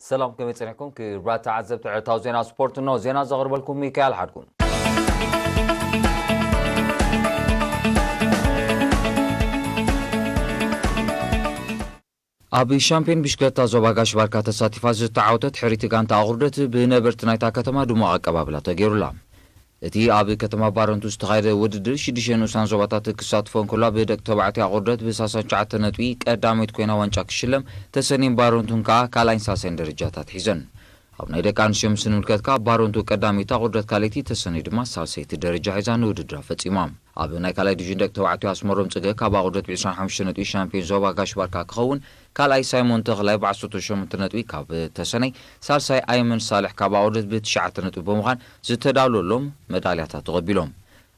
ሰላም፣ ከመይ ጸኒሕኩም? ክቡራት ተዓዘብቲ ዕለታዊ ዜና ስፖርት፣ እንሆ ዜና ዘቕርበልኩም ሚካኤል ሓድጉ። ኣብ ሻምፒዮን ብሽክለታ ዞባ ጋሽ ባርካ ተሳቲፋ ዝተዓወተት ሕርይቲ ጋንታ ኣቑርደት ብነበርቲ ናይታ ከተማ ድሙቕ ኣቀባብላ ተገይሩላ። እቲ ኣብ ከተማ ባረንቱ ዝተኻየደ ውድድር ሽዱሽተ ንኡሳን ዞባታት ክሳትፎ እንከሎ፣ ብደቂ ተባዕትዮ ኣቑርደት ብ ሰላሳ ትሽዓተ ነጥቢ ቀዳመይቲ ኮይና ዋንጫ ክሽለም፣ ተሰኒን ባረንቱን ከኣ ካልኣይን ሳልሳይን ደረጃታት ሒዘን። ኣብ ናይ ደቂ ኣንስትዮ ምስ ንምልከት ከኣ፣ ባረንቱ ቀዳመይቲ፣ ኣቑርደት ካልኣይቲ፣ ተሰኒ ድማ ሳልሰይቲ ደረጃ ሒዛ ንውድድራ ፈጺማ። ኣብ ናይ ካልኣይ ዲቪዥን ደቂ ተባዕትዮ ኣስመሮም ጽገ ካብ ኣቑርደት ብ ዕስራን ሓሙሽተ ነጥቢ ሻምፒዮን ዞባ ጋሽ ባርካ ክኸውን፣ ካልኣይ ሳይሞን ተኽላይ ብ ዓሰርተ ሸሞንተ ነጥቢ ካብ ተሰነይ፣ ሳልሳይ ኣይመን ሳልሕ ካብ ኣቑርደት ብ ትሽዓተ ነጥቢ ብምዃን ዝተዳለወሎም መዳልያታት ተቐቢሎም።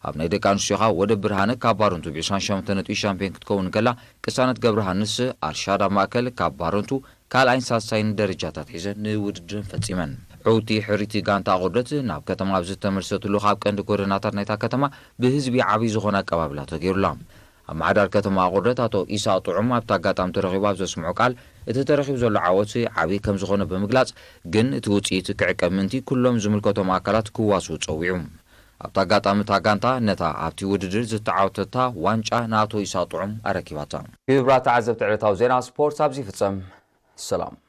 ኣብ ናይ ደቂ ኣንስትዮ ከኣ ወደ ብርሃነ ካብ ባረንቱ ብ ዕስራን ሸሞንተ ነጥቢ ሻምፒዮን ክትከውን እንከላ፣ ቅሳነት ገብረሃንስ ኣርሻድ ኣብ ማእከል ካብ ባረንቱ ካልኣይን ሳልሳይን ደረጃታት ሒዘን ንውድድረን ፈጺመን። ዕውቲ ሕርይቲ ጋንታ ኣቑርደት ናብ ከተማ ኣብ ዝተመልሰትሉ፣ ካብ ቀንዲ ጎደናታት ናይታ ከተማ ብህዝቢ ዓቢ ዝኾነ ኣቀባብላ ተገይሩላ። ኣመሓዳሪ ከተማ ኣቑርደት ኣቶ ኢሳቕ ጥዑም ኣብቲ ኣጋጣሚ ተረኺቡ ኣብ ዘስምዖ ቃል፣ እቲ ተረኺቡ ዘሎ ዓወት ዓቢ ከም ዝኾነ ብምግላጽ፣ ግን እቲ ውጽኢት ክዕቀብ ምእንቲ ኩሎም ዝምልከቶም ኣካላት ክዋስኡ ጸዊዑ። ኣብቲ ኣጋጣሚ እታ ጋንታ ነታ ኣብቲ ውድድር ዝተዓወተታ ዋንጫ ንኣቶ ኢሳቕ ጥዑም ኣረኪባታ። ክቡራት ተዓዘብቲ ዕለታዊ ዜና ስፖርት ኣብዚ ይፍጸም። ሰላም።